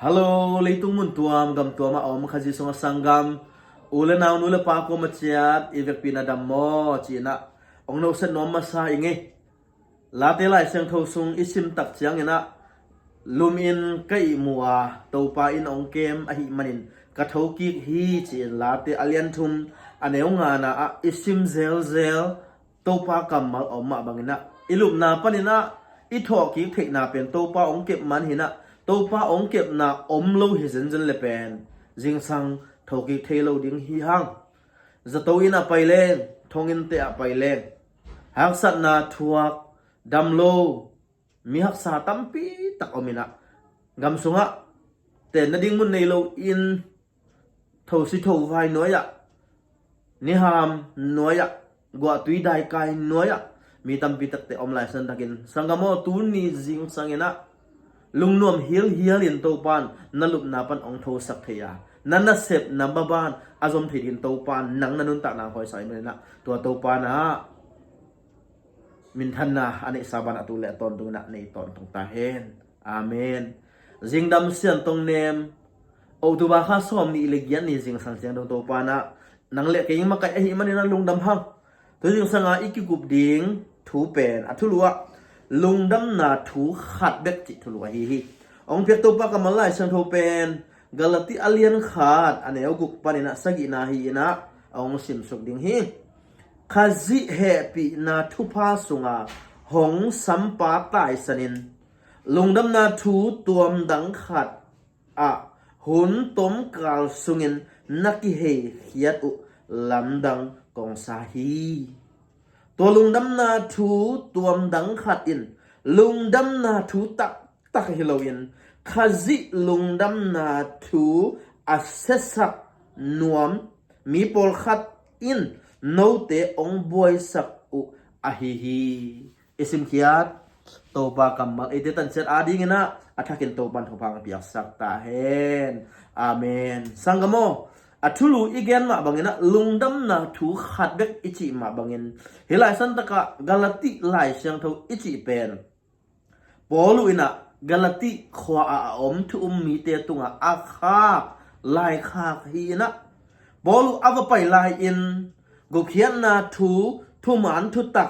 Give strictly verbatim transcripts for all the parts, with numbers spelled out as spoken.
Hallo, leitung mun tuam, gam tuam ah a om Khazih sunga sanggam u le nau, nu le pa kuama ciat i vekpi-in a dam maw ci-in ah hong nawhsiat nuam masa ing ei. Late Lai Siangtho sung i sim tak ciangin ah lum-in ka ihmu a, Topa in hong kem ahih manin ka thokik hi ci-in Late a lian thum a neu ngana ah i sim zelzel Topa kammal a om mah bangin ah i lupna panin ah i thawhkik theihna pen Topa hong kep man hi-in ah, Topa hong kepna om lo hi zenzen le pen zingsang thokik thei lo ding hi hang. Zato inn ah pai leng, thonginn te ah pai leng, haksatna thuak, dam lo, mi haksa tampi tak om in ah, gam sungah tenna ding mun nei lo in, thosi thovai nuai ah, niham nuai ah, guahtui daikai nuai ah mi tampi takte om lai san takin, sanggam aw, tuni zingsang in ah lungnuam hilhial in Topa in na lupna pan hong thosak thei a, na nasepna maban a zom thei dingin Topa in nang na nuntakna hong hawisak ahih manin ah, tua Topa in ah minthanna a neihsa ban a tu le a tawntung in ah nei tawntung ta hen. Amen. Zingdam Sian Tong Nem, October kha sawm nih le giat ni zingsang ciang dong Topa in ah nang le kei makaih ahih manin ah lungdam hang. Tu zingsang a i kikup ding thu pen a thulu ah lungdamna thu khat bek cih thulu ahi hi. Hong piak Topa kammal Lai Siangtho pen Galati a lian khat a neu guk panin ah sagihna hi-in ah hong simsuk ding hi. Khazih hehpihna thupha sunga hong sampa taisanin lungdamna thu tuamdang khat ah hun tomkal sungin na kiheikhiat uh lamdang kong sa hi. Tua lungdamna thu tuamdang khat in lungdamna thu taktak hi loin, Khazih lungdamna thu a siasak nuam mi pawlkhat in note hong buaisak uh ahi hi. I simkhiat Topa kammal eite tansiat adingin ah a thakin Topa in thupha hong piaksak ta hen. Amen. Sanggam aw, a thulu i gen mah bangin ah lungdamna thu khat bek i cih mah bangin, hih lai santak ah Galati Lai Siangtho i cih pen Paulu in ah Galati khua ah a om thu um mite tungah a khak, laikhak hi-in ah, Paulu a va pai lai-in gupkhiatna thu, thuman thutak,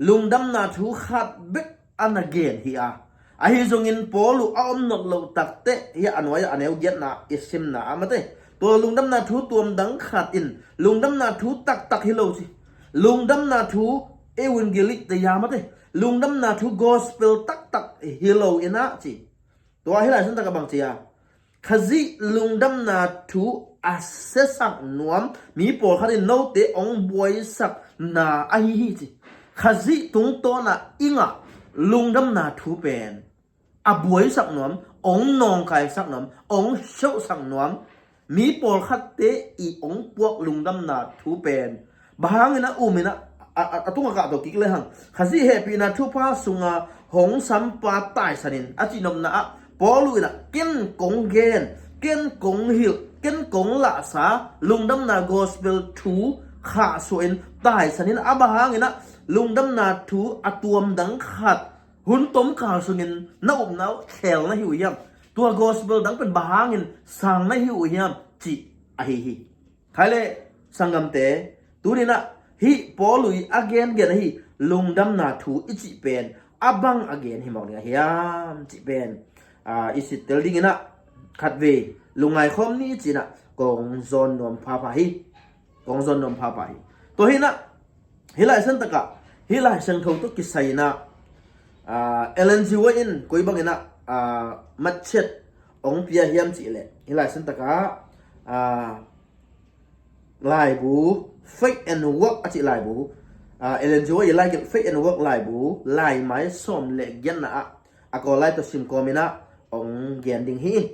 lungdamna thu khat bek a na gen hi a, ahi zongin Paulu a om nop loh takteh hi a, a nuai-ah a neu giatna i simna ah mate, tua lungdamna thu tuamdang khat in lungdamna thu taktak hi lo ci. Lungdamna thu evangelic te ya mate, lungdamna thu gospel taktak hi lo in ah ci. Tua hi lai santak ah bang ci a, Khazih lungdamna thu a siasak nuam mi pawlkhat in note hong buaisakna ahi hi ci. Khazih tungtawn ah i ngah lungdamna thu pen a buaisak nuam, hong nawngkaisak nuam, hong siauhsak nuam mi pawlkhatte i hong puak lungdamna thu pen bang hangin a um in ah, a, a, a tungah kah tawh kik le hang. Khazih hehpihna thupha sunga hong sampa taisanin a cihnopna ah Paulu in ah, ken kong gen, ken kong hilh, ken kong lahsa lungdamna gospel thu khahsuah in taisanin a, bang hangin ah lungdamna thu a tuamdang khat hun tomkal sungin na upna uh khel na hi uh hiam? Tua gospel dang pen bang hangin sang na hi uh hiam? Cih ahi hi. Khai le sanggamte, tuni-in ah hih Paulu i a gengen ahi lungdamna thu i cih pen a bang a gen hi mawk ding a hiam cih pen, aa, i sittel dingin ah khatvei lungngai khawm ni ci-in ah kong zawn nuam phapha hi. Kong zawn nuam phapha hi. Tua hi-in ah hih lai santak ah hih Lai Siangtho tawh kisai-in ah, aa, Ellen G. White in koi bangin ah, aa, matchet hong pia hiam cih leh, hih lai santak ah, aa, laibu Faith and Work a cih laibu, aa, Ellen G. White i laikhak Faith and Work laibu, laimai sawm le giatna ah a Kawllai tawh sim kawmin ah hong gen ding hi.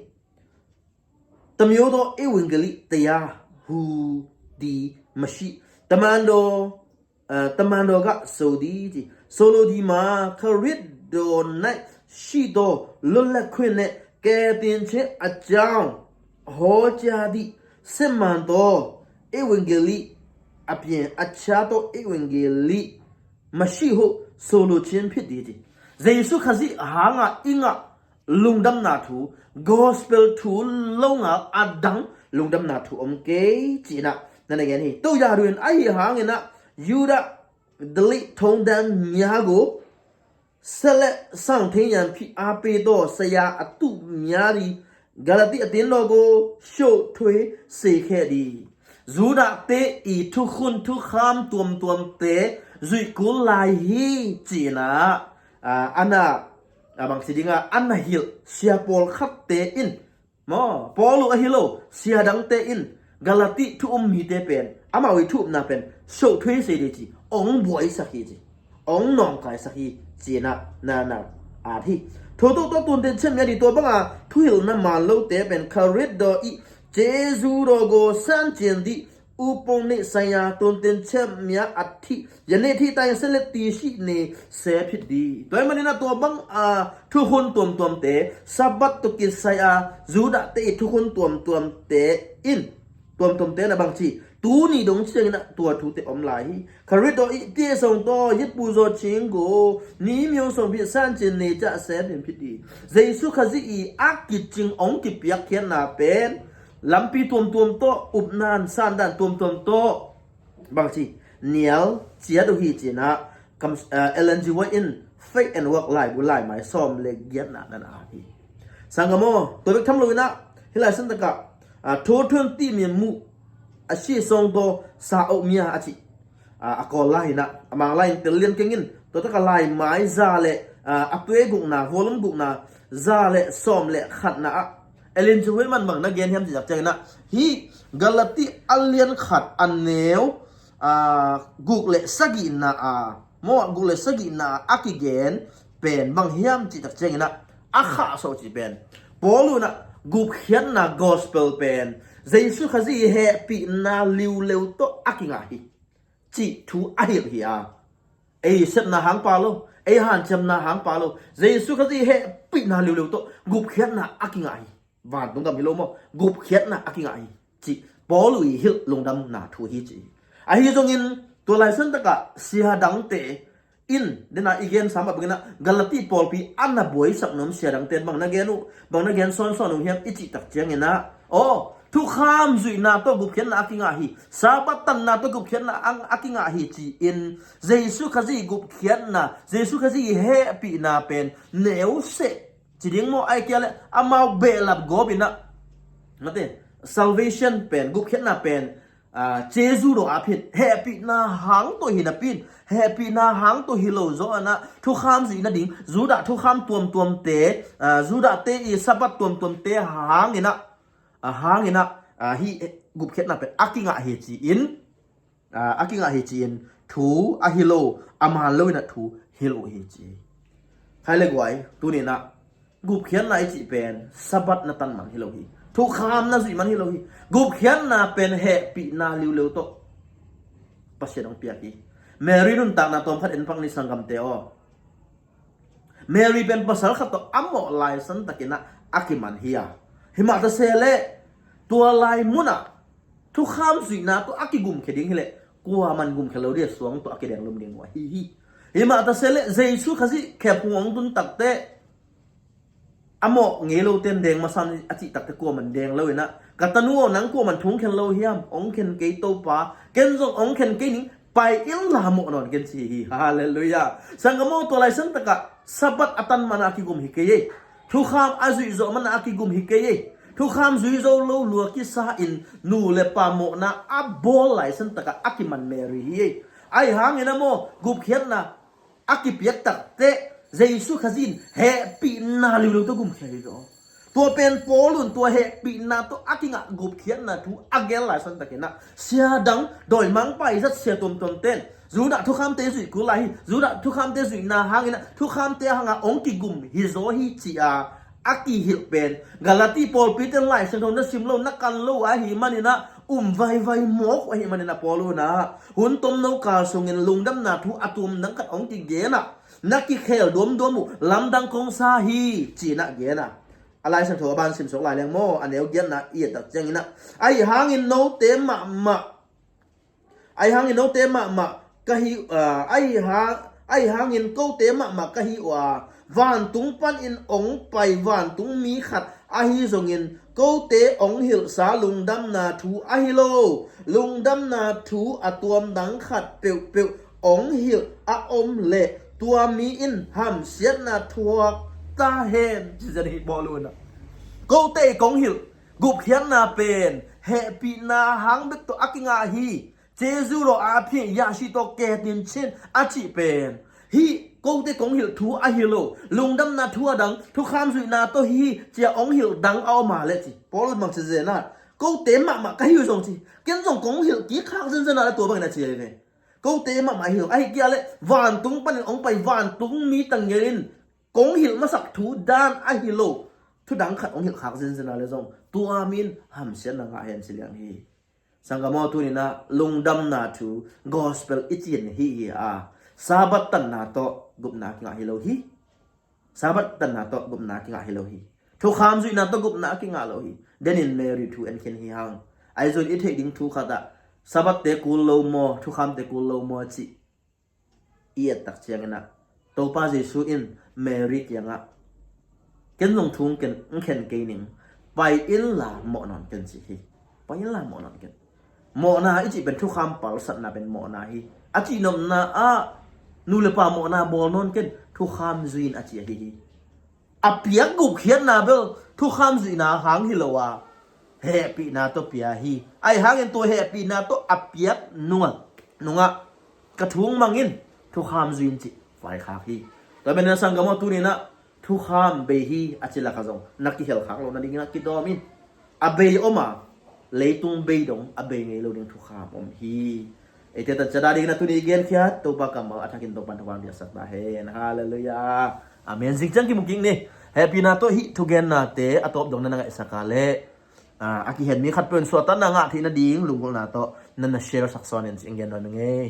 Tamyodo evangeli taya hu di mashi. Tamando, ah, tamando ga so di, di. So lo di ma, ka rit do nai shi do lo la khwin ne, ke tin che a chang. Ho cha di, se man do, evangeli, a pien, a cha do, evangeli, mashi ho, so lo chin phit di, di. Jesu Khazih hanga i ngah lungdamna thu, gospel thu longal a dang lungdamna thu om kei ci-in ah na na gen hi. Tua yadin ahi hangin ah Judah delih thongdan nyago sele sang thei nyan phi a pe to saya a tu myari Galati a tin lo go sho thwe se khe di. Judah te i thukhun thukham tuamtuam te zuih kul lai hi ci-in ah, a, ana, a bang ci ding a, ana hilh sia pawlkhat te in, maw, Paul uh ahi lo, sia dangte in Galati thu um mite pen amau i thu upna pen sho thwe se di ci, ong buaisak hi ci, ong nawngkaisak hi ci-in ah na na at hi. Thu tuk tawh tuntun chem mia di tua banga thuhilhna man lote pen Kharit daw i Jesu daw go san cien di upong ni saya tuntun chem mia at hi. Yan ne thi tai se le ti si ne se phit di. Tua ahih manin ah tua bang a thukhun tuamtuamte, Sabbath tawh kisai a Judah te i thukhun tuamtuamte in, tuamtuamte na bang ci, tuni dong ciangin ah tua thute om lai hi. Kharit daw i tie song taw yit pu zaw cing go ni miong song phi san cin ne ca se phin phit di. Jesu Khazih i a kicing ong kipiak khiatna pen lampi tuamtuam tawh, upnan sandan tuamtuam tawh bang ci, nial ciat uh hi ci-in ah kam, eh, Ellen G. White in Faith and Work laibu laimai sawm le giatna na na at hi. Sanggam aw, tua bek tham lo-in ah hih lai san takah, ah, thu thuan ti mi mu a si song taw sa oh mia a ci, ah, a kawl lai-in ah a Mang lai-in tel lian keng in, tua takah laimai za le, ah, a tuai gukna, volume gukna, za le sawm le khatna ah Ellen G. White man bang na gen hiam cih tak ciangin ah, hih Galati a lian khat a neu, aa, guk le sagihna a, maw, guk le sagihna a kigen pen bang hiam cih tak ciangin ah, a khahsuah cih pen Paul in ah gupkhiatna gospel pen Jesu Khazih hehpihna liuleu tawh a kingah hi cih thu a hilh hi a, ei sepna hang pha lo, ei hanciamna hang pha lo, Jesu Khazih hehpihna liuleu tawh gupkhiatna a kingah hi. Vantung gam hi lo maw, gupkhiatna a kingah hi cih Paul i hilh lungdamna thu hi ci hi. Ahi zongin tua lai san takah sia dangte in, dena i gen sam a bangin ah Galati pawlpi a na buaisak nuam sia dangte in bang na gen uh, bang na gen sawnsawn uh hiam i cih tak ciangin ah, aw, thukham zuihna tawh gupkhiatna a kingah hi, Sabbath tanna tawh gupkhiatna a, a kingah hi ci-in Jesu Khazih gupkhiatna, Jesu Khazih hehpihna pen neu seh ci ding maw, ahih kei leh amau behlap gawp in ah, mate, salvation pen, gupkhiatna pen, ah, Jesu daw a phin, hehpihna hang tawh hi napi in, hehpihna hang tawh hi lo zaw in ah thukham zuih nading, Judah thukham tuamtuamte, ah, Judah te i Sabbath tuamtuamte hangin ah, ah, hangin ah, ah, hih gupkhiatna pen a kingah hi ci-in, aa, a kingah hi ci-in thu ahi lo, a man lo in ah thu hilh uh hi ci hi. Khai le guai, tuni in ah gupkhiatna i cih pen Sabbath na tan man hi lo hi. Thukham na zuih man hi lo hi. Gupkhiatna pen hehpihna liuleu tawh Pasian hong piak hi. Mary nuntakna tawmkhat en pak ni sanggamte aw. Mary pen pasal khat tawh a mawh lai san takin ah a kiman hi a. Himah ta se leh tua lai munah thukham zuihna tawh a kigumkhia ding hileh kuaman gumkhia lo ding a, suang tawh a kideng lum ding uh ahi hi. Himah ta se leh Jesu Khazih khephung hong tun takteh a mawh ngei lote in deng masa in a cih takteh kuaman deng lo in ah, ka tanu aw, nang kuaman thu hong khen lo hiam? Hong khen kei Topa, ken zong hong khen kei ning, pai inla mawh nawn ken ci hi. Halleluiah. Sanggam aw, tua lai san takah Sabbath a tan man a kigum hi kei ei. Thukham a zuih zawh man a kigum hi kei ei. Thukham zui zo lo lua kisa in nu le pa mawhna a bawl lai san takah a kiman Mary hi ei. Ahi hangin ah maw, gupkhiatna a kipiak takteh Jesu Khazih in hehpihna liuleu tawh gumkhia hi zaw. Tua pen Paul un tua hehpihna tawh a kingah gupkhiatna thu a gen lai san takin ah, sia dang, dawimangpa i zat sia tuamtuamte in Judah thukhamte zuih kul lai hi, Judah thukhamte zuihna hangin ah thukhamte hangah hong kigum hi zaw hi ci-a a kihilh pen Galati pawlpite in Lai Siangtho na sim lo, na kan lo ahih manin ah, um vaivai mawk uh ahih manin ah, Paul un ah hun tomno kal sungin lungdamna thu a tuam dang khat hong kigen ah, na kikhel duamduam uh lamdang kong sa hi ci-in ah gen ah. A Lai Siangtho a ban sim suak lai leng maw, a neu giatna i et tak ciangin ah, ahi hangin note mahmah Ahi hangin note mahmah ka hi, ah, ahi hang, ahi hangin kote mahmah ka hi uh a, Vantung panin hong pai vantung mi khat ahi zongin kote hong hilhsa lungdamna thu ahi lo, lungdamna thu a tuam dang khat peuhpeuh hong hilh a om leh tua mi in hamsiatna thuak ta hen. Ci zen hi bawl un ah. Kote kong hilh gupkhiatna pen hehpihna hang bek tawh a kingah hi. Jesu lo a phi yahsi tawh ketin chin a cih pen hi. Kote kong hilh thu ahi lo, lungdamna thu a dang, thukham zuihna tawh hi, cia hong hilh dang a om a le ci. Paul bang ci zen ah, kote mahmah ka hi uh zong ci, ken zong kong hilh kik khak zenzen a le tua bangin a ci ahi ve. Kote mahmah hi lo, ahi kia le vantung panin hong pai vantung mi tangel in kong hilh masak thu dan ahi lo, thu dang khat hong hilh khak zenzen a le zong tua mi in hamsiatna ngah hen ci liang hi. Sanggam aw, tuni in ah lungdamna thu gospel i cih hi hi a, Sabbath tanna tawh gupna a kingah hi lo hi. Sabbath tanna tawh gupna a kingah hi lo hi. Thukham zuihna tawh gupna a kingah lo hi. Denin Mary thu en khin hi hang. Ahi zongin i theih ding thu khat ah Sabbath te kul lo maw, thukham te kul lo maw cih i et tak ciangin ah Topa Jesu in Mary kiangah, ken zong thu hong khen kei ning, pai inla mawh nawn ken ci hi. Pai inla mawh nawn ken. Mawhna i cih pen thukham palsatna pen mawhna hi. A cihnopna ah nu le pa mawhna bawl nawn ken, thukham zui in a ci ahi hi. A piak gupkhiatna bel thukham zuihna hang hi lo a, hehpihna tawh pia hi. Ahi hangin tua hehpihna tawh a piak nungah, nungah ka thu hong mang in, thukham zui in cih vaikhak hi. Tua manin ah sanggam aw, tuni in ah thukham bei hi a ci lakah zong na kihel khak loh nadingin ah kidawm in. A bei om a, leitung bei dong a bei ngei lo ding thukham om hi. Eite tan ciat a dingin ah tuni i genkhiat Topa kammal a thakin Topa in thukham piaksak ta hen. Halleluiah. Amen. Zing ciang kimu kik ni. Hehpihna tawh hih thugennate a tawp dong na na ngaihsak a le, a, a kihen mi khatpeuh in suahtakna ngah theih nading lunggulhna tawh na na share sak sawn in ci-in gen nuam ing ei.